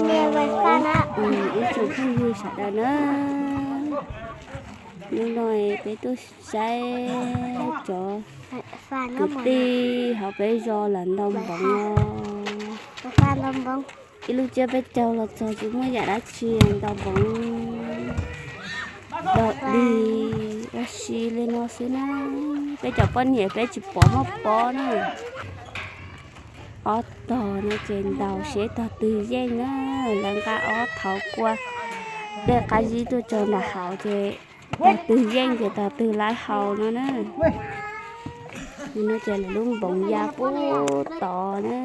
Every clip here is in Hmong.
Ib tsoom phooj ywg sawv daws na, hnub no peb tuaj saib cov kwv tij hauv peb zos lawv ntaus npoov os. Ib lub tsiab peb caug los txog tsis muaj yam dab tsi, ntaus npoov dog dig ua si li no xwb na. Peb cov poj niam peb tsis pom muaj pob na. Ob tog no ces ntaus seb tog twg yeej na. Lawv nqa ob thauv kua dej qab zib tuaj tso nram hauv ces tog twg yeej ces tog twg lawv haus no na. No ces lawv lub npoov ya pub tod na.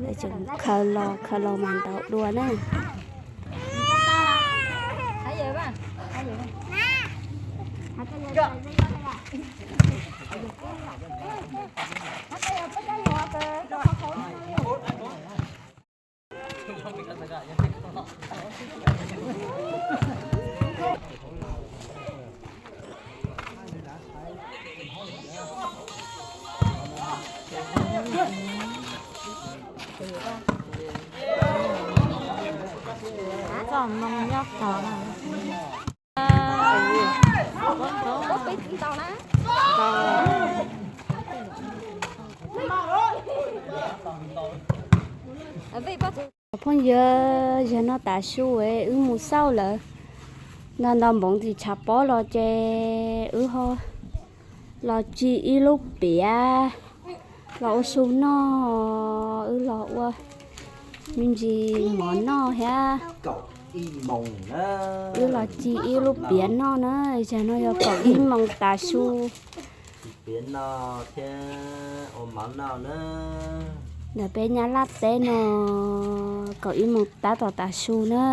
Lawv tseem khaws los khaws los mas ntaus dua na. Txoj moo nyob tod. Phooj ywg, zaum no tav su wb mus xauj lawv ntaus npoov tim tshav pob los ces wb ho los tsim ib lub piav los ua su noj, wb los ua me ntsis mov noj thiab. Wb los tsim ib lub piav noj na, zaum no yog kaum ib moos tav su. Ntawm peb Nyab Laj teb no kaum ib moos tab tom tav su na.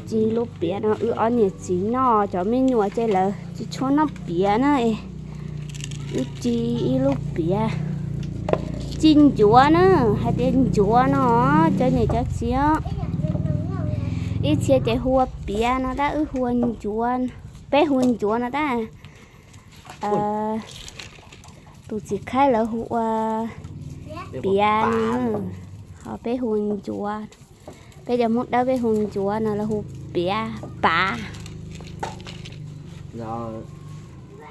Tsim lub piav no wb ob niam txiv noj, cov me nyuam ces lawv tsis tshua noj piav na. Wb tsim ib lub piav, tsim ncuav na, hais tias ncuav no, cov niam cov txiv os. Ib txhia ces hu ua piav no tab, wb hu ua ncuav, peb hu ncuav no tab. Tus txiv khaib lawv hu ua piav no, ho peb hu ncuav. Peb cov Hmoob Dawb peb hu ncuav no, lawv hu piav, pav.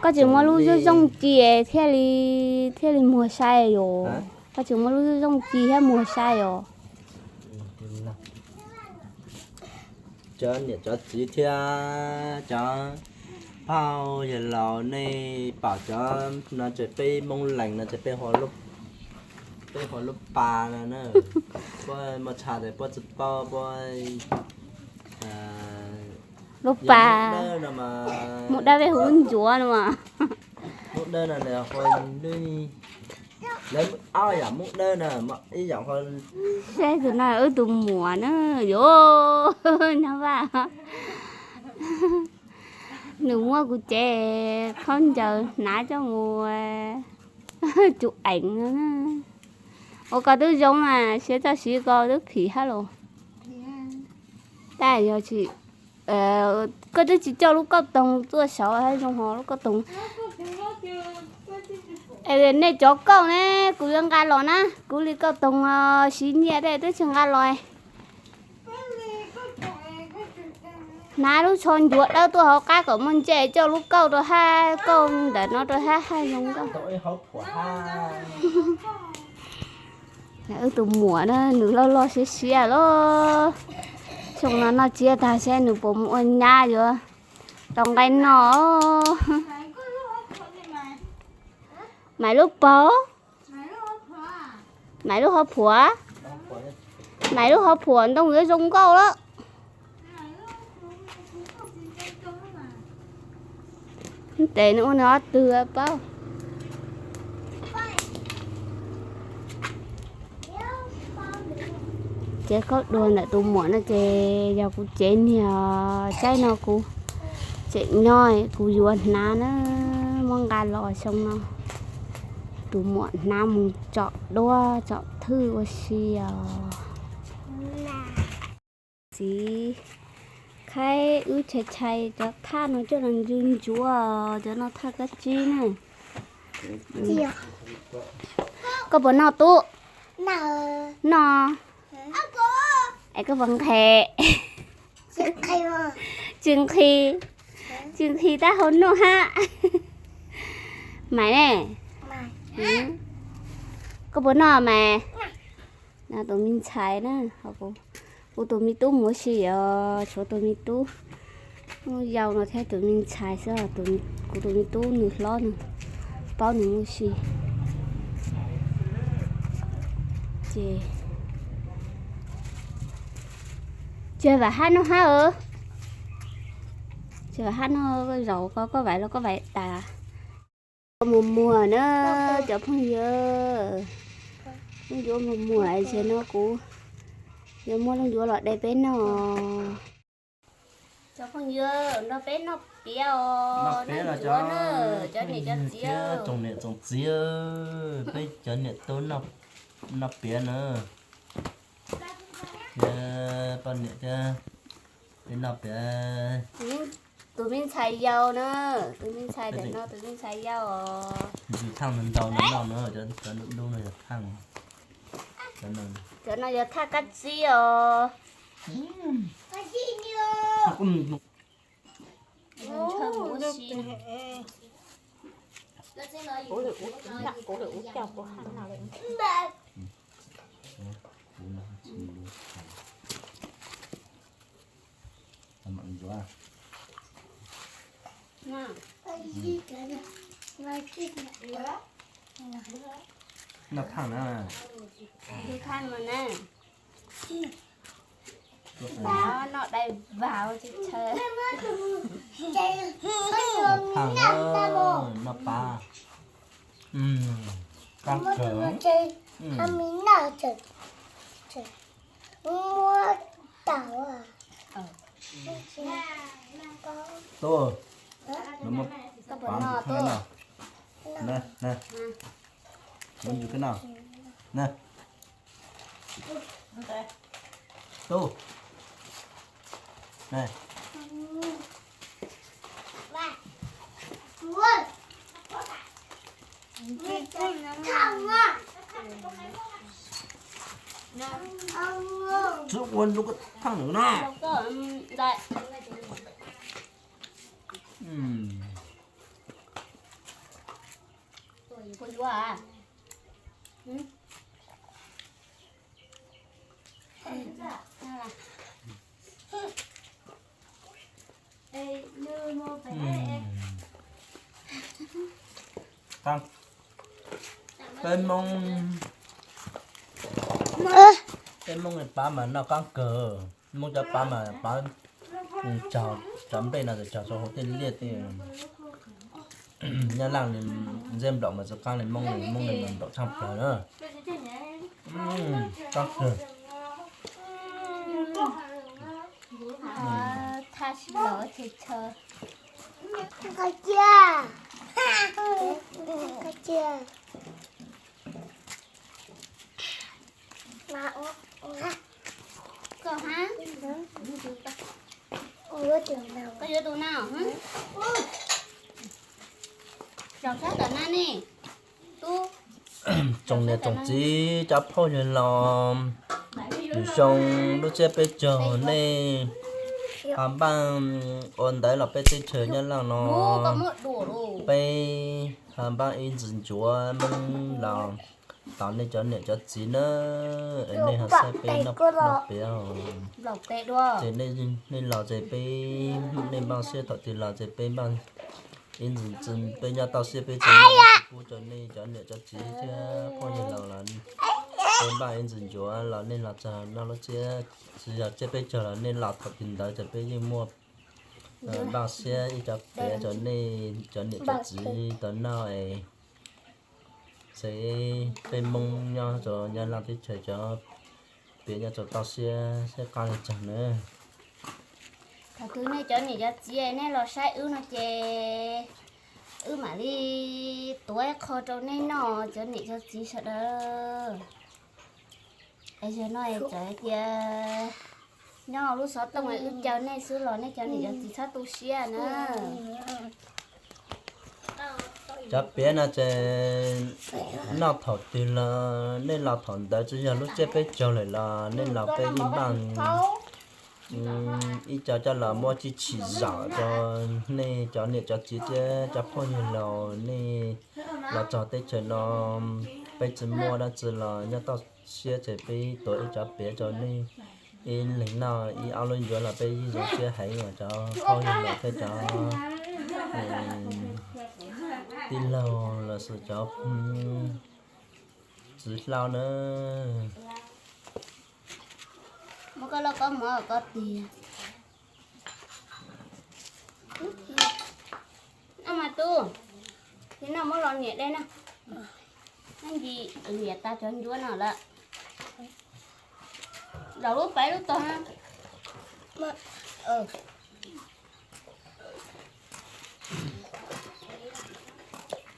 Koj tsis muab lub zoo zoo ci thiaj li, thiaj li muag sai yom. Koj tsis muab lub zoo zoo ci thiab muag sai os. Cov niam cov txiv thiab cov phauj yawg laus nej pom cov no ces peb Moob Lees no ces peb hu lub pas no na. Puab muaj tshaj ces puab tsis paub puab. Lub pas, Hmoob Dawb peb hu lub ncuav no mas. Hmoob Dawb no lawv hu, lawv ob yam Hmoob Dawb no ib yam hu. Saib tus no wb tus muam na, yuav nyob vaj. Nws muab kuv cev khaub ncaws hnav coj mus tsum eev no. Ua koj twb zoo mas siab txoj siv koj twb phim hab los. Tab yog tsis, koj twb tsis coj lub kauj toog tuaj saud hab zoo ho lub kauj toog. Nej cov kauj ne, kuv yuav nqa los na, kuv li kauj toog siv nyiaj tej twb tsis nqa los. Hnav lub tsho ncuav dawb tuaj hauv qab kom muaj ntsej coj lub kauj rau hab, kauj ntawm no rau hab hab zoo nkauj. Wb tus muam na nws loj loj siab siab lawm. Xyoo no noj tsiab tag seb nws puas mus ua nyab yuav tau nqaij noj. Maiv lub paug, maiv lub hauv phuam, maiv lub hauv phuam ntoo yuav zoo nkauj lawm. Tes nws ua nws ob tug paub. Cev khaub dua ntawm tus muam no ces yog kuv cev niag tsaib no kuv tseem nyob kuv yuav hnav na, muab nqa los xyoo no. Tus muam hnav mus tsom duab tsom thwj ua si os. Txiv khaib wb tshais tshais cov thaj no coj los ncu ncuav, cov no thaj kab tsib na. Koj puas noj tub? Noj. Es koj puas nqhes? Tsis nqhis, tsis nqhis tab hau noj hab. Maiv ne, koj puas noj mas? Tus me ntxhais na, kuv tus me tub mus ua si os, tshuav tus me tub yau no thiab tus me ntxhais xwb, kuv tus me tub nws hlob nws paub nws mus ua si. Ces tsis vam hab noj hab. Tsis vam hab noj, zaum ko koj vam los koj vam tas. Mus muag na cov phooj ywg, leej ncuav mus muag es no kuv yuav muab leej ncuav los de peb noj. Cov phooj ywg, nrog peb noj piav os, noj piav los cov, cov niam cov txiv, tsoom niam tsoom txiv, peb cov niam tub noj piav na. Thiab poj niam thiab, peb noj piav. Tus me ntxhais yau na, tus me ntxhais ntawm no tus me ntxhais yau os. Yus thaaj ntau no noj na, cov dub dub no yog thaaj. Cov no yog thaaj kab tsib os. Noj thaaj na. Noj dai vag ua tsis tshaw. Noj thaaj, noj pab. Qaab kawg. Tub, muab pab ntawm koj no. Na, na. Muab ntawm koj no. Na. Tub. Na. Txhob ua lub koj thaaj ntawm no. Peb Moob, peb Moob pab mas noj qaab kawg. Moob cov pab mas pab cog, cov nplej no cog rau hauv tej liaj tej. Nyab Laaj li ntxeb nplaum mas tsis qaab li Moob li, Moob li mas nplaum tshaaj plawg na. Qaab kawg. Koj yuav tus no. Zaum sab tom na ne. Tsoom niam tsoom txiv cov phooj ywg los, yus zoo lub siab peb caug nej ho npaj ua ntawv los peb teb chaws Nyab Laaj no, peb ho npaj ib ntsis ncuav Moob los tos nej cov niam cov txiv na, es nej ho saib peb noj piav. Ces nej los ces peb, nej npaj siab thaum twg los ces peb npaj ib ntsis, peb nyob toj siab peb tsis pub rau nej cov niam cov txiv thiab phooj ywg los, peb npaj ib ntsis ncuav los nej los txog noj lub tsiab, tsis yog tsiab peb caug los nej los thaum twg ntawd ces peb yeej muaj npaj siab ib co piav rau nej cov niam cov txiv tau noj es. Ces peb Moob nyob rau Nyab Laaj teb chaws cov piav nyob rau toj siab seb qab li caag na. Thaum twg nej cov niam cov txiv nej los saib wb no ces wb mam li tuav ib qho rau nej noj cov niam cov txiv sawv daws. Es yog no txawm hais tias nyob lub xov tooj wb caw nej xwb los nej cov niam cov txiv txhob tu siab na. Cov piav no ces noj thaum twg los nej los thaum ntawd, tsis yog lub tsiab peb caug lawm los nej los peb yeej npaj ib co coj los muab tsis tsim zaum rau nej cov niam cov txiv thiab cov phooj ywg laus. Nej los txog teb chaws no, peb tsis muaj dab tsi los nyob toj siab ces peb tuav ib cov piav rau nej ib leeg noj ib ob lub ncuav los peb yeej zoo siab heev os cov phooj ywg laus thiab cov tij laug los sis cov txiv hlau na. Muab koj lauj kaub mov koj tiag. Noj mas tub, tsis noj muab los niam dej na. Noj ntsis niam tas cov ncuav no lawm. Zaum lub paiv lub tog na.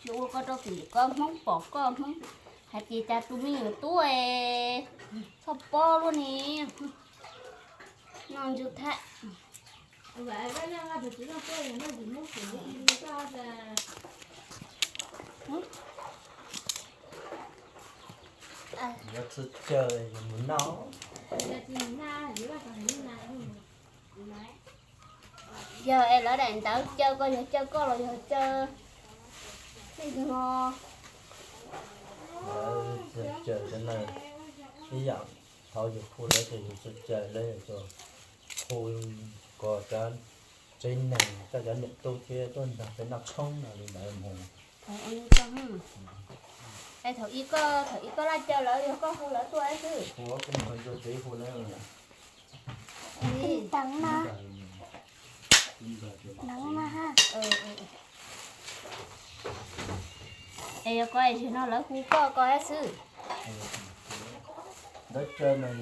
Tsis ua koj rau tim koj Hmoob pom koj Hmoob hais tias cas tus me nyuam tub es txhob pob luaj ni. Noj ntsw thab. Yuav txhua caw mus noj. Yog es lawv daim ntawv caw koj yog caw koj los yog caw tej no. Lawv txhua caw cov no ib yam thaum yus hu lawv ces yus txhua caw lawv hu kom cov tsev neeg coj cov niam tub thiab tuaj nrog peb noj tshoob no li ntawd mus. Es thaum ib koj, thaum ib koj laj caw lawv yog koj hu lawv tuaj xwb. Hu koj mus hu tsev hu lawv. Teev no. Teev no ha. Es yog koj es no lawv hu koj koj xwb. Ntawd caw mas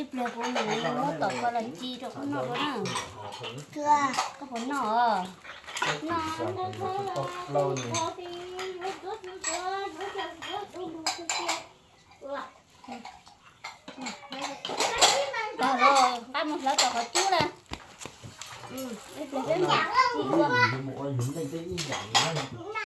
Ib pliag kuv nim muab tom koj los ci rau koj noj dua na. Koj puas noj? Noj. Tag los nqa mus hlawv tom qhov cub na. Ib pliag peb mam ci dua.